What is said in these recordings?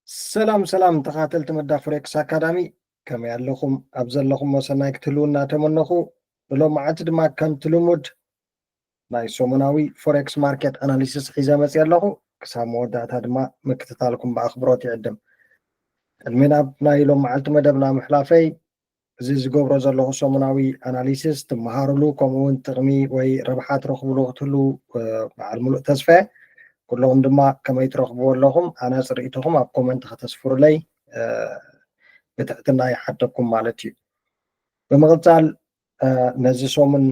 ሰላም ሰላም ተኻተልቲ መዳ ፎሬክስ ኣካዳሚ፣ ከመይ ኣለኹም? ኣብ ዘለኹሞ ሰናይ ክትህልዉ እናተመነኹ፣ ብሎም መዓልቲ ድማ ከምቲ ልሙድ ናይ ሰሙናዊ ፎሬክስ ማርኬት ኣናሊሲስ ሒዘ መፅእ ኣለኹ። ክሳብ መወዳእታ ድማ ምክትታልኩም ብኣኽብሮት ይዕድም። ቅድሚ ናብ ናይ ሎም መዓልቲ መደብና ምሕላፈይ፣ እዚ ዝገብሮ ዘለኹ ሰሙናዊ ኣናሊሲስ ትመሃሩሉ፣ ከምኡ እውን ጥቕሚ ወይ ረብሓ ትረኽብሉ ክትህሉ በዓል ሙሉእ ተስፋ። ኩለኹም ድማ ከመይ ትረኽብዎ ኣለኹም? ኣናጽ ርእይቶኹም ኣብ ኮመንት ከተስፍሩለይ ብትሕትና ይሓተኩም ማለት እዩ። ብምቕጻል ነዚ ሰሙን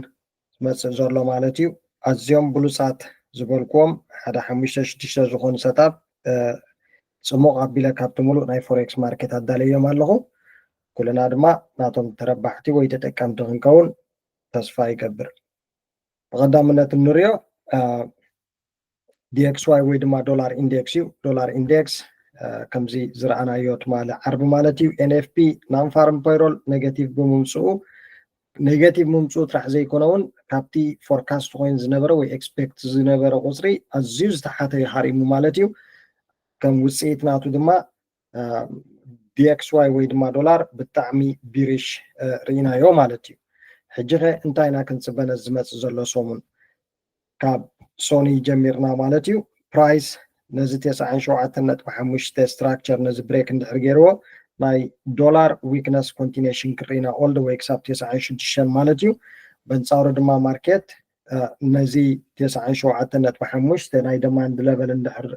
ዝመጽእ ዘሎ ማለት እዩ፣ ኣዝዮም ብሉጻት ዝበልክዎም ሓደ ሓሙሽተ ሽዱሽተ ዝኾኑ ሰትኣፕ ጽሙቕ ኣቢለ ካብቲ ሙሉእ ናይ ፎሬክስ ማርኬት ኣዳለዮም ኣለኹ። ኩልና ድማ ናቶም ተረባሕቲ ወይ ተጠቀምቲ ክንከውን ተስፋ ይገብር። ብቐዳምነት እንሪኦ ዲኤክስዋይ ወይ ድማ ዶላር ኢንዴክስ እዩ። ዶላር ኢንዴክስ ከምዚ ዝረኣናዮ ትማሊ ዓርቢ ማለት እዩ፣ ኤንኤፍፒ ናን ፋርም ፓይሮል ኔጋቲቭ ብምምፅኡ፣ ኔጋቲቭ ምምፅኡ ጥራሕ ዘይኮነ እውን ካብቲ ፎርካስት ኮይኑ ዝነበረ ወይ ኤክስፔክት ዝነበረ ቁፅሪ ኣዝዩ ዝተሓተ እዩ ሃሪሙ ማለት እዩ። ከም ውፅኢት ናቱ ድማ ዲኤክስዋይ ወይ ድማ ዶላር ብጣዕሚ ቢሪሽ ርኢናዮ ማለት እዩ። ሕጂ ኸ እንታይ ኢና ክንፅበ ነዚ ዝመፅእ ዘሎ ሰሙን? ካብ ሶኒ ጀሚርና ማለት እዩ። ፕራይስ ነዚ ተስዓን ሸውዓተን ነጥቢ ሓሙሽተ ስትራክቸር ነዚ ብሬክ እንድሕር ገይርዎ፣ ናይ ዶላር ዊክነስ ኮንቲኔሽን ክርኢና ኦል ደ ወይ ክሳብ ተስዓን ሽዱሽተን ማለት እዩ። በንፃሩ ድማ ማርኬት ነዚ ተስዓን ሸውዓተን ነጥቢ ሓሙሽተ ናይ ደማንድ ለቨል እንድሕር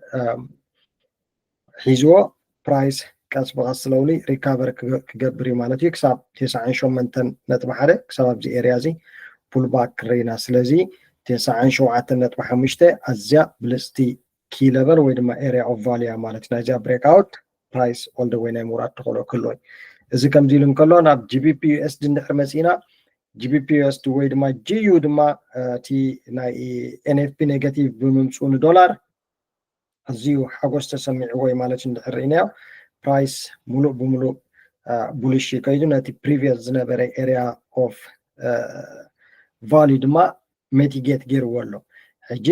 ሒዝዎ፣ ፕራይስ ቀስ ብቐስ ስሎውሊ ሪካቨር ክገብር እዩ ማለት እዩ። ክሳብ ተስዓን ሸሞንተን ነጥቢ ሓደ፣ ክሳብ ኣብዚ ኤርያ እዚ ፑልባክ ክረይና። ስለዚ ተስዓን ሸውዓተን ነጥቢ ሓሙሽተ ኣዝያ ብልፅቲ ኪ ለቨል ወይ ድማ ኤርያ ኦፍ ቫልዩ ማለት እዩ። ናይዚኣ ብሬክኣውት ፕራይስ ኦል ደ ወይ ናይ ምውራድ ተኽእሎ ክህልዎ እዩ። እዚ ከምዚ ኢሉ እንከሎ፣ ናብ ጂቢፒ ዩኤስዲ እንድሕር መፂና፣ ጂቢፒ ዩኤስዲ ወይ ድማ ጂዩ ድማ እቲ ናይ ኤንኤፍፒ ኔጋቲቭ ብምምፅኡ ንዶላር ኣዝዩ ሓጎስ ተሰሚዕዎ እዩ ማለት እንድሕር ርኢናዮ፣ ፕራይስ ሙሉእ ብሙሉእ ቡሊሽ እዩ ከይዱ፣ ነቲ ፕሪቪየስ ዝነበረ ኤርያ ኦፍ ቫልዩ ድማ ሜቲጌት ገይርዎ ኣሎ። ሕጂ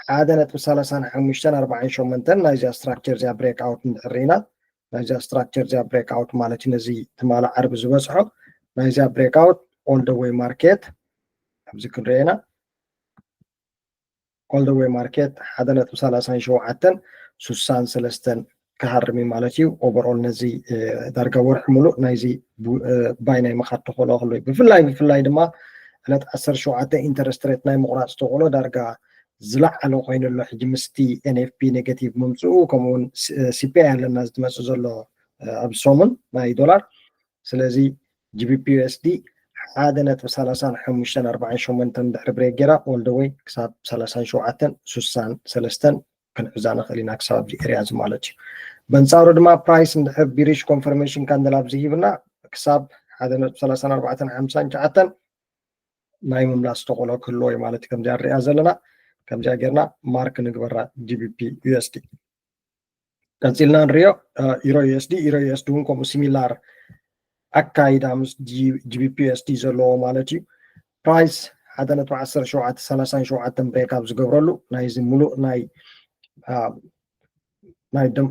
ሓደ ነጥቢ ሰላሳን ሓሙሽተን ኣርባዓን ሸሞንተን ናይዚኣ ስትራክቸር እዚኣ ብሬክ ኣውት እንድሕር ርኢና፣ ናይዚኣ ስትራክቸር እዚኣ ብሬክ ኣውት ማለት እዩ፣ ነዚ ትማሊ ዓርቢ ዝበፅሖ ናይዚኣ ብሬክ ኣውት ኦል ደ ወይ ማርኬት ኣብዚ ክንሪኦ ኢና። ኦል ደ ወይ ማርኬት ሓደ ነጥቢ ሰላሳን ሸውዓተን ስሳን ሰለስተን ክሃርም እዩ ማለት እዩ። ኦቨርኦል ነዚ ዳርጋ ወርሒ ሙሉእ ናይዚ ባይ ናይ ምኻድ ተኽእሎ ክህሉ እዩ። ብፍላይ ብፍላይ ድማ ዕለት ዓሰርተ ሸውዓተ ኢንተረስት ሬት ናይ ምቑራፅ ተኽእሎ ዳርጋ ዝለዓለ ኮይኑ ኣሎ። ሕጂ ምስቲ ኤንኤፍፒ ኔጋቲቭ ምምፅኡ፣ ከምኡውን ሲፒኣይ ኣለና ዝመፅእ ዘሎ ኣብ ሰሙን ናይ ዶላር። ስለዚ ጂቢፒ ዩኤስዲ ሓደ ነጥቢ ሰላሳን ሓሙሽተን ኣርባዓን ሸሞንተን ድሕሪ ብሬክ ገይራ ኦል ደ ወይ ክሳብ ሰላሳን ሸውዓተን ስሳን ሰለስተን ክንሕዛ ንኽእል ኢና፣ ክሳብ ኣብዚ ኤርያ እዚ ማለት እዩ። በንፃሩ ድማ ፕራይስ እንድሕር ቢሪሽ ኮንፈርሜሽን ካንደል ኣብዚ ሂብና ክሳብ ሓደ ነጥቢ ሰላሳን ኣርባዕተን ሓምሳን ትሽዓተን ናይ ምምላስ ተኽእሎ ክህልዎ እዩ ማለት እዩ። ከምዚኣ ንሪኣ ዘለና ከምዚኣ ጌርና ማርክ ንግበራ ጂቢፒ ዩኤስዲ። ቀፂልና ንሪኦ ኢሮ ዩኤስዲ። ኢሮ ዩኤስዲ እውን ከምኡ ሲሚላር ኣካይዳ ምስ ጂቢፒ ዩኤስዲ ዘለዎ ማለት እዩ። ፕራይስ ሓደ ነጥቢ ዓሰርተ ሸውዓተ ሰላሳን ሸውዓተን ብሬክ ኣብ ዝገብረሉ ናይዚ ሙሉእ ናይ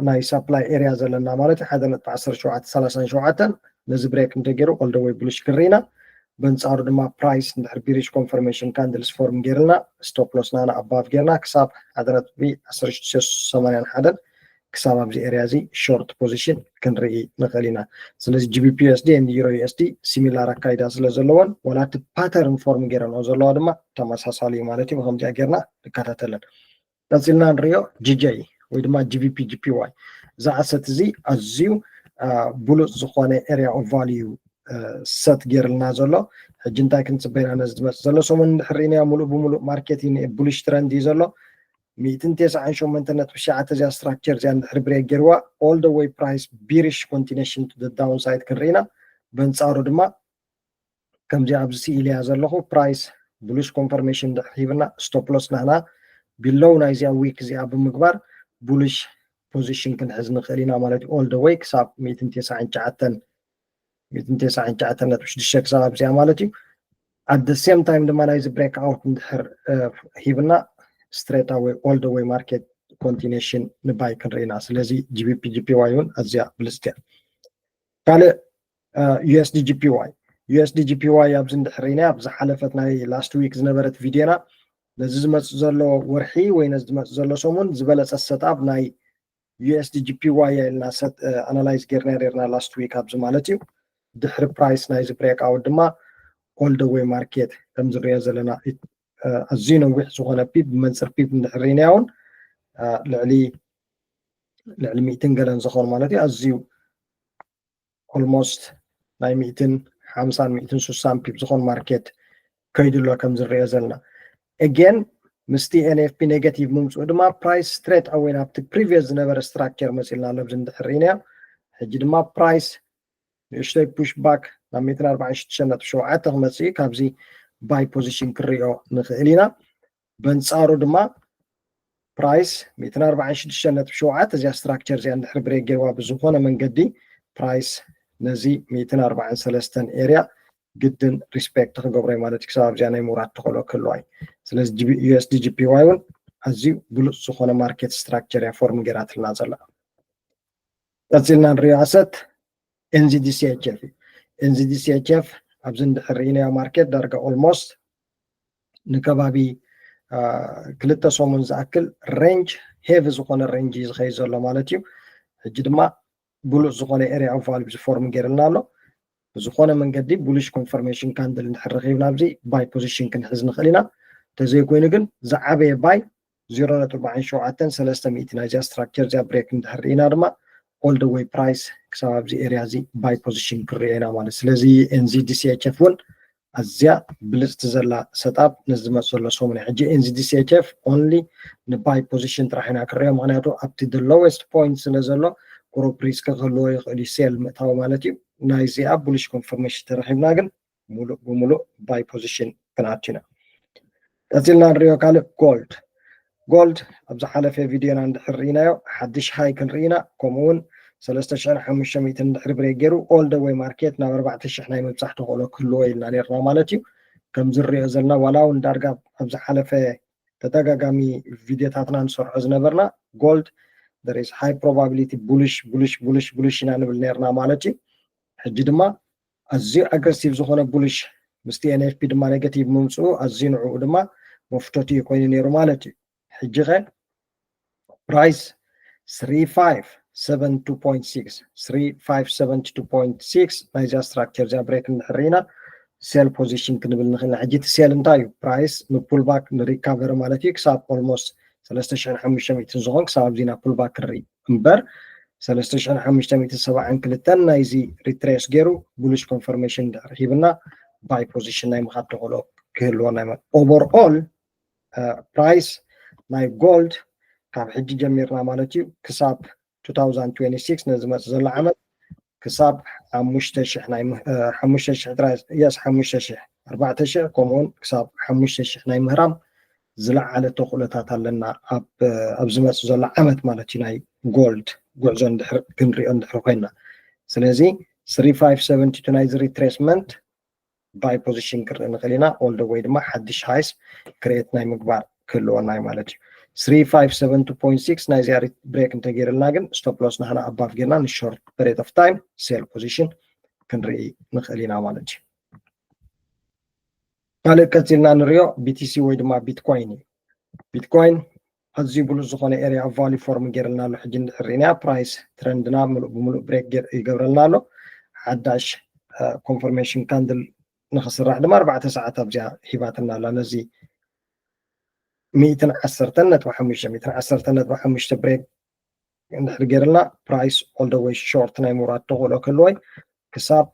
ናይ ሳፕላይ ኤርያ ዘለና ማለት ሓደ ነጥቢ ዓሰርተ ሸውዓተ ሰላሳን ሸውዓተን ነዚ ብሬክ እንተገይሩ ኦል ደ ወይ ቡሊሽ ክርኢና። በንፃሩ ድማ ፕራይስ እንድሕር ቢሪሽ ኮንፈርሜሽን ካንድልስ ፎርም ገይርልና ስቶፕ ሎስ ናና ኣባቭ ገይርና ክሳብ ሓደ ነጥቢ ዓሰርተ ሽዱሽተ ሰማንያን ሓደን ክሳብ ኣብዚ ኤርያ እዚ ሾርት ፖዚሽን ክንርኢ ንኽእል ኢና። ስለዚ ጂቢፒ ዩኤስዲ ኤንድ ዩሮ ዩኤስዲ ሲሚላር ኣካይዳ ስለ ዘለዎን ዋላ እቲ ፓተርን ፎርም ገይረንኦ ዘለዋ ድማ ተመሳሳሊ እዩ ማለት እዩ። ብከምዚኣ ጌርና ንከታተለን። ቀፂልና ንሪኦ ጂጀይ ወይ ድማ ጂቢፒ ጂፒዋይ። እዚ ኣሰት እዚ ኣዝዩ ብሉፅ ዝኾነ ኤርያ ኦፍ ቫልዩ ሰት ገይርልና ዘሎ። ሕጂ እንታይ ክንፅበ ኢና ነዚ ዝመፅእ ዘሎ ሰሙን እንድሕር ርኢናዮ፣ ሙሉእ ብሙሉእ ማርኬት እዩ ኒኤ ቡሊሽ ትረንድ እዩ ዘሎ። ሚእትን ተስዓን ሸሞንተን ነጥቢ ትሽዓተ እዚኣ ስትራክቸር እዚኣ እንድሕር ብሬክ ገይርዋ ኦል ደ ወይ ፕራይስ ቢሪሽ ኮንቲኔሽን ቱ ዳውን ሳይድ ክንርኢ ኢና። በንፃሩ ድማ ከምዚ ኣብዚ ስኢልያ ዘለኹ ፕራይስ ቡሊሽ ኮንፈርሜሽን እንድሕር ሂብና ስቶፕ ሎስ ናህና ቢሎው ናይዚኣ ዊክ እዚኣ ብምግባር ቡሊሽ ፖዚሽን ክንሕዝ ንኽእል ኢና ማለት እዩ። ኦል ደ ወይ ክሳብ ሚእትን ተስዓን ትሽዓተን ሚእትን ተስዓን ትሽዓተን ነጥቢ ሽዱሽተ ክሳብ ኣብዚኣ ማለት እዩ። ኣት ደ ሴም ታይም ድማ ናይዚ ብሬክ ኣውት እንድሕር ሂብና ስትሬት ኣወይ ኦል ደ ወይ ማርኬት continuation ንባይ ክንርኢ ኢና። ስለዚ GBP JPY እውን ኣዝያ ብልፅቲ እያ። ካልእ USD JPY USD JPY ኣብዚ እንድሕር ርኢና ኣብ ዝሓለፈት ናይ last week ዝነበረት ቪድዮና ነዚ ዝመፅእ ዘሎ ወርሒ ወይ ነዚ ዝመፅእ ዘሎ ሰሙን ዝበለፀ setup ናይ USD JPY ኢልና set analyze ጌርና ርኢና last week ኣብዚ ማለት እዩ። ድሕሪ price ናይዚ breakout ድማ all the way market ከም ዝሪኦ ዘለና ኣዝዩ ነዊሕ ዝኾነ pip ብመንፅር pip እንድሕር ርኢናዮ እውን ልዕሊ ልዕሊ ሚእትን ገለን ዝኾኑ ማለት እዩ ኣዝዩ almost ናይ ሚእትን ሓምሳን ሚእትን ስሳን pip ዝኾን market ከይዱ ኣሎ ከም ዝንሪኦ ዘለና። Again ምስቲ NFP negative ምምፅኡ ድማ price straight away ናብቲ previous ዝነበረ structure መፂልና ኣሎ ኣብዚ እንድሕር ርኢናዮ። ሕጂ ድማ price ንእሽተይ push back ናብ ሚእትን ኣርባዓን ሽዱሽተን ነጥቢ ሸውዓተ ክመፅእ እዩ። ካብዚ buy position ክንሪኦ ንኽእል ኢና። በንፃሩ ድማ price ሚእትን ኣርባዓን ሽዱሽተን ነጥቢ ሸውዓተ እዚኣ structure እዚኣ እንድሕር break ገይርዋ ብዝኾነ መንገዲ price ነዚ ሚእትን ኣርባዓን ሰለስተን area ግድን respect ክገብሮ እዩ ማለት እዩ። ክሳብ ኣብዚኣ ናይ ምውራድ ተኽእሎ ክህልዋ እዩ። ስለዚ USD JPY እውን ኣዝዩ ብሉፅ ዝኾነ market structure እያ form ገይራትልና ዘላ። ቀፂልና ንሪኦ asset NZD CHF እዩ። NZD CHF ኣብዚ እንድሕር ርኢናዮ market ዳርጋ almost ንከባቢ ክልተ ሰሙን ዝኣክል range heavy ዝኾነ range እዩ ዝኸይድ ዘሎ ማለት እዩ። ሕጂ ድማ ብሉፅ ዝኾነ area of value form ገይርልና ኣሎ። ብዝኾነ መንገዲ bullish confirmation candle እንድሕር ረኺብና ኣብዚ buy position ክንሕዝ ንኽእል ኢና። እንተዘይኮይኑ ግን ዝዓበየ buy ዜሮ ነጥቢ ኣርባዓን ሸውዓተን ሰለስተ ሚእቲ ናይዚኣ structure እዚኣ break እንድሕር ርኢና ድማ all the way price ክሳብ ኣብዚ area እዚ buy position ክንሪኦ ኢና ማለት። ስለዚ NZD CHF እውን ኣዝያ ብልፅቲ ዘላ setup ነዚ ዝመፅ ዘሎ ሰሙን ሕጂ NZD CHF only ን buy position ጥራሕ ኢና ክንሪኦ፣ ምክንያቱ ኣብቲ the lowest point ስለ ዘሎ ቁሩብ risk ክህልዎ ይኽእል እዩ sell ምእታው ማለት እዩ። ናይዚኣ bullish confirmation ተረኺብና ግን ሙሉእ ብሙሉእ buy position ክንኣቱ ኢና። ቀፂልና ንሪኦ ካልእ gold። Gold ኣብ ዝሓለፈ ቪድዮና እንድሕር ርኢናዮ ሓድሽ high ክንርኢ ኢና፣ ከምኡ እውን ሰለስተ ሽሕን ሓሙሽተ ሚእትን እንድሕር break ገይሩ all the way market ናብ ኣርባዕተ ሽሕ ናይ ምብፃሕ ተኽእሎ ክህልዎ ኢልና ነርና ማለት እዩ። ከም ዝሪኦ ዘለና ዋላ እውን ዳርጋ ኣብ ዝሓለፈ ተደጋጋሚ ቪድዮታትና ንሰርሖ ዝነበርና gold there is high probability bullish bullish bullish bullish ኢና ንብል ነርና ማለት እዩ። ሕጂ ድማ ኣዝዩ aggressive ዝኾነ bullish ምስቲ NFP ድማ negative ምምፅኡ ኣዝዩ ንዕኡ ድማ መፍቶቲ እዩ ኮይኑ ነይሩ ማለት እዩ። ሕጂ ኸ price three five seven two point six three five seven two point six ናይዚኣ structure እዚኣ break እንድሕር ርኢና sell position ክንብል ንኽእል ኢና። ሕጂ እቲ sell እንታይ እዩ? Price ን pullback ን recovery ማለት እዩ። ክሳብ almost ሰለስተ ሽሕን ሓሙሽተ ሚእትን ዝኾን ክሳብ ኣብዚ ኢና pullback ክንርኢ እምበር ሰለስተ ሽሕን ሓሙሽተ ሚእትን ሰብዓን ክልተን ናይዚ retrace ገይሩ bullish confirmation እንድሕር ሂብና buy position ናይ ምኻድ ተኽእሎ ክህልወና እዩ። Overall price ናይ gold ካብ ሕጂ ጀሚርና ማለት እዩ ክሳብ two thousand twenty-six ነዚ ዝመፅእ ዘሎ ዓመት ክሳብ ሓሙሽተ ሽሕ ናይ ም- እ፣ ሓሙሽተ ሽሕ ጥራይ yes ሓሙሽተ ሽሕ ኣርባዕተ ሽሕ ከምኡውን ክሳብ ሓሙሽተ ሽሕ ናይ ምህራም ዝለዓለ ተኽእሎታት ኣለና ኣብ ኣብ ዝመፅእ ዘሎ ዓመት ማለት እዩ ናይ gold ጉዕዞ እንድሕር ክንሪኦ እንድሕር ኮይና። ስለዚ three five seven two ናይዚ retracement buy position ክርኢ ንኽእል ኢና። All the way ድማ ሓድሽ highs create ናይ ምግባር ክህልወና እዩ ማለት እዩ። Three five seven two point six ናይዚኣ break እንተገይርልና ግን stop loss ናህና above ጌርና ን short period of time sell position ክንርኢ ንኽእል ኢና ማለት እዩ። ካልእ ቀፂልና ንሪኦ BTC ወይ ድማ ቢትኮይን እዩ። ቢትኮይን ኣዝዩ ብሉፅ ዝኾነ area of value form ገይርልና ኣሎ። ሕጂ እንድሕር ርኢና price trend ና ምሉእ ብምሉእ break ይገብረልና ኣሎ። ሓዳሽ confirmation candle ንኽስራሕ ድማ ኣርባዕተ ሰዓት ኣብዚኣ ሂባትና ኣላ። ነዚ ሚእትን ዓሰርተን ነጥቢ ሓሙሽተ ሚእትን ዓሰርተን ነጥቢ ሓሙሽተ break እንድሕር ገይርልና price all the way short ናይ ምውራድ ተኽእሎ ክህልወይ ክሳብ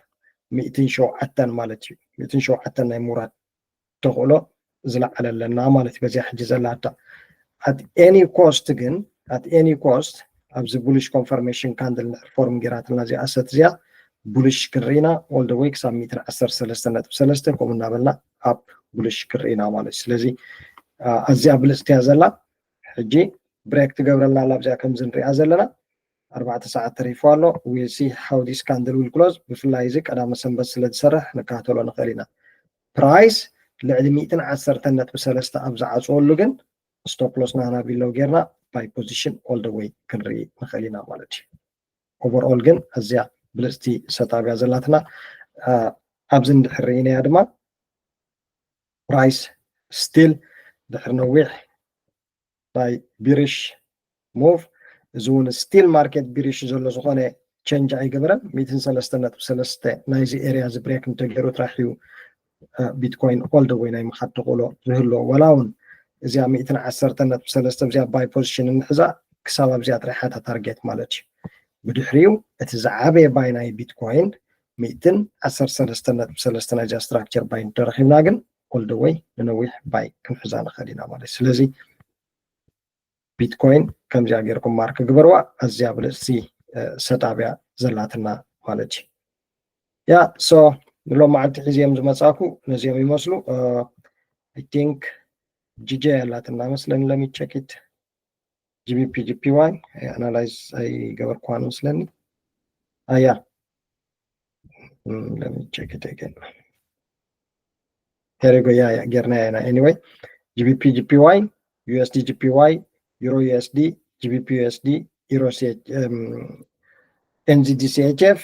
ሚእትን ሸውዓተን ማለት እዩ። ሚእትን ሸውዓተን ናይ ምውራድ ተኽእሎ ዝለዓለ ኣለና ማለት እዩ። በዚኣ ሕጂ ዘላታ at any cost ግን at any cost ኣብዚ bullish confirmation candle እንድሕር form ገይራትና እዚኣ asset እዚኣ bullish ክንርኢና all the way ክሳብ ሚእትን ዓሰርተ ሰለስተ ነጥቢ ሰለስተ ከምኡ እናበልና up bullish ክንርኢና ማለት እዩ። ስለዚ ኣዝያ ብልፅቲ እያ ዘላ። ሕጂ break ትገብረልና ኣላ ኣብዚኣ ከምዚ ንሪኣ ዘለና ኣርባዕተ ሰዓት ተሪፉ ኣሎ። We'll see how this candle will close። ብፍላይ እዚ ቀዳመ ሰንበት ስለ ዝሰርሕ ንከታተሎ ንኽእል ኢና። Price ልዕሊ ሚእትን ዓሰርተን ነጥቢ ሰለስተ ኣብ ዝዓፅወሉ ግን stop loss ናህና below ጌርና buy position all the way ክንርኢ ንኽእል ኢና ማለት እዩ። Overall ግን ኣዝያ ብልፅቲ ሰጣብያ ዘላትና ኣብዚ እንድሕር ርኢናያ ድማ price still ድሕሪ ነዊሕ ናይ bearish move እዚ እውን still market bearish ዘሎ ዝኾነ change ኣይገበረን። ሚእትን ሰለስተ ነጥቢ ሰለስተ ናይዚ area እዚ break እንተገይሩ ጥራሕ እዩ ቢትኮይን all the way ናይ ምኻድ ተኽእሎ ዝህልዎ። ዋላ እውን እዚኣ ሚእትን ዓሰርተ ነጥቢ ሰለስተ እዚኣ buy position እንሕዛ ክሳብ ኣብዚኣ ጥራሕ እያ target ማለት እዩ። ብድሕሪኡ እቲ ዝዓበየ buy ናይ ቢትኮይን ሚእትን ዓሰርተ ሰለስተ ነጥቢ ሰለስተ ናይዚኣ structure buy እንተረኺብና ግን all the way ንነዊሕ buy ክንሕዛ ንኽእል ኢና ማለት እዩ። ስለዚ ቢትኮይን ከምዚኣ ጌርኩም mark ግበርዋ። ኣዝያ ብልፅቲ ሰጣብያ ዘላትና ማለት እዩ። ያ so ንሎም መዓልቲ ሒዝዮም ዝመፃኩ ነዚኦም ይመስሉ። I think GJ ኣላትና መስለኒ። Let me check it። GBP JPY analyze ኣይገበርኳን መስለኒ። ኣያ let me check it again። Here we go. ያ ያ ጌርናያ ኢና። Anyway GBP JPY፣ USD JPY፣ Euro USD፣ GBP USD፣ Euro CH፣ NZD CHF፣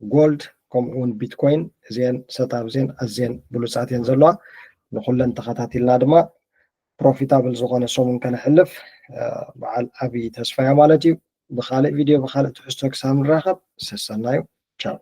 ጎልድ ከምኡ እውን ቢትኮይን እዚአን ሰጣብ እዚአን ኣዝየን ብሉፃት እየን ዘለዋ። ንኩለን ተኸታቲልና ድማ profitable ዝኾነ ሰሙን ከነሕልፍ በዓል ዓብዪ ተስፋ እያ ማለት እዩ። ብኻልእ ቪድዮ ብኻልእ ትሕዝቶ ክሳብ ንራኸብ ሰሰናዩ። ቻው።